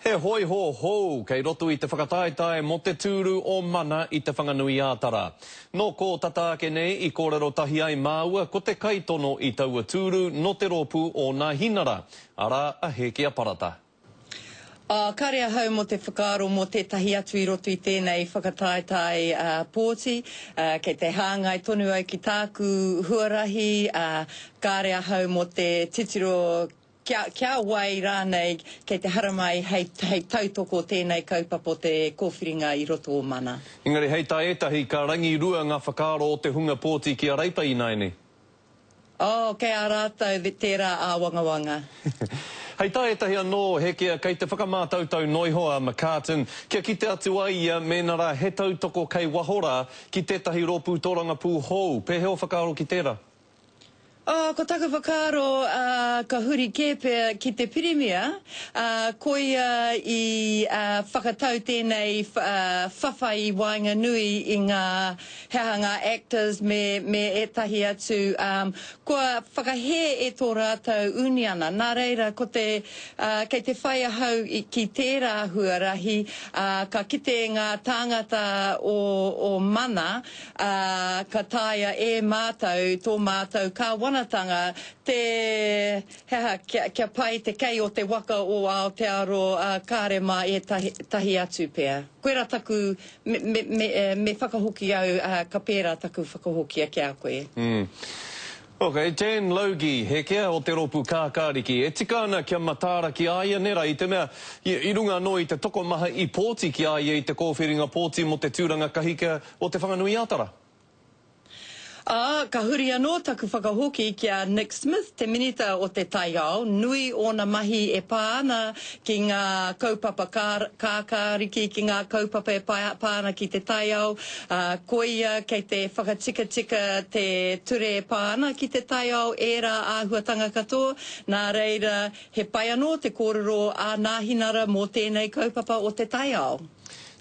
He hōiho hou kei roto i te whakataetae mō te tūru o Mana i Te Whanganui-ā-Tara. Nō kō tata ake nei i kōrero tahi ai māua ko te kaitono i taua tūru nō te rōpū o Nā Hinara, arā a Hēkia Parata. Ā, kare ahau mō te whakaaro mō tētahi atu i roto i tēnei whakataetae pōti, kei te hāngai tonu au ki tāku huarahi, ā, kāre ahau mō te titiro Kia, kia wai rānei kei te haramai hei, hei tautoko tēnei kaupapa o te kōwhiringa i roto o Mana. Engari hei tā ētahi ka rangirua ngā whakaaro o te hunga pōti ki a Reipa ināianei. Oh, kei a rātou tērā āwangawanga. Hei tā ētahi anō, Hekea, kei te whakamātautau noiho a McCartan kia kite atu ai ia mēnā rā he tautoko kei waho rā ki tētahi rōpū tōrangapū hou. Pēhea ō whakaaro ki tērā? Oh, ko taku whakaaro, ā, ka huri kē pea ki te Pirimia, ā, koia i, ā, whakatau tēnei, ā, whawhai i waenganui i ngā, he aha ngā actors me, me ētahi atu, ā, kua whakahē e tō rātou uniana. Nā reira, ko te, ā, kei te whai ahau i, ki tērā huarahi, ā, ka kite ngā tāngata o, o Mana, ā, ka taea e mātou tō mātou kāwanatanga te, he aha, kia, kia pai te kei o te waka o Aotearoa, ā, kāre mā ētahi tahi atu pea. Koirā taku, me, me, me, me whakahoki au, ā, ka pērā taku whakahokia ki a koe. Mm. Ok, Dan Logie, he kea o te rōpū Kākāriki. E tika ana kia mataara ki a ia, nē rā, i te mea, i runga anō i te tokomaha i pōti ki a ia i te kōwhiringa pōti mō te tūranga kahika o Te Whanganui-ā-Tara. Ā, ka huri anō taku whakahoki ki a Nick Smith, te Minita o te Taiao, nui ōna mahi e pā ana ki ngā kaupapa kākāriki, ki ngā kaupapa e pā ana ki te taiao, ā, koia kei te whakatikatika te ture e pā ana ki te taiao, ērā āhuatanga katoa, nā reira, he pai anō te kōrero a Nāhinara mō tēnei kaupapa o te taiao.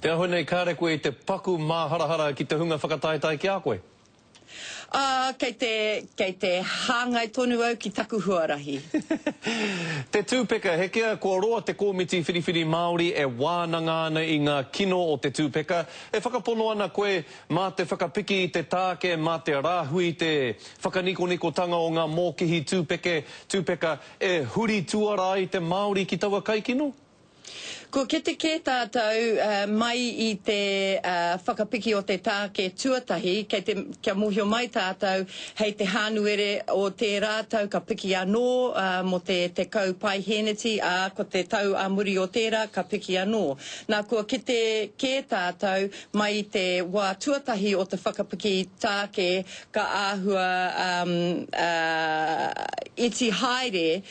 Te āhua nei kāre koe i te paku māharahara ki te hunga whakataetae ki a koe? Ā, kei te, kei te hāngai tonu au ki taku huarahi. Te tūpeka, he kea kua roa te Kōmiti Whiriwhiri Māori e wānanga ana i ngā kino o te tūpeka. E whakapono ana koe mā te whakapiki i te tāke, mā te rāhui te whakanikonikotanga o ngā mōkihi tūpeke, tūpeka, e huri tuara ai te Māori ki taua kaikino? Kua kite kē tātou mai i te whakapiki o te tāke tuatahi, kei te, kia mōhio mai tātou hei te Hānuere o tērā tau ka piki anō mō te 10 paihēneti, ā, ko te tau ā muri o tērā ka piki anō. Nā, kua kite kē tātou mai i te wā tuatahi o te whakapiki tāke ka āhua iti haere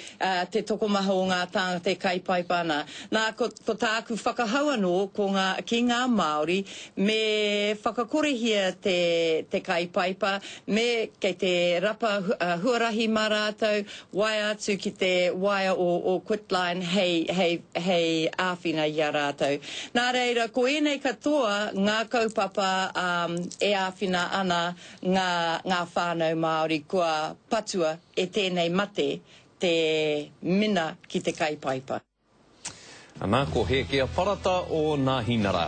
te tokomaha o ngā tāngata e kai paipa ana. Nā, ko, ko tāku whakahau anō ko ngā, ki ngā Māori, me whakakorehia te, te kai paipa, me, kei te rapa huarahi mā rātou, waea atu ki te waea o, o Quitline hei, hei, hei āwhina i a rātou. Nā reira, ko ēnei katoa ngā kaupapa, um, e āwhina ana ngā, ngā whānau Māori kua patua e tēnei mate te mina ki te kai paipa. Ana, ko Hēkea Parata o Nāhinara.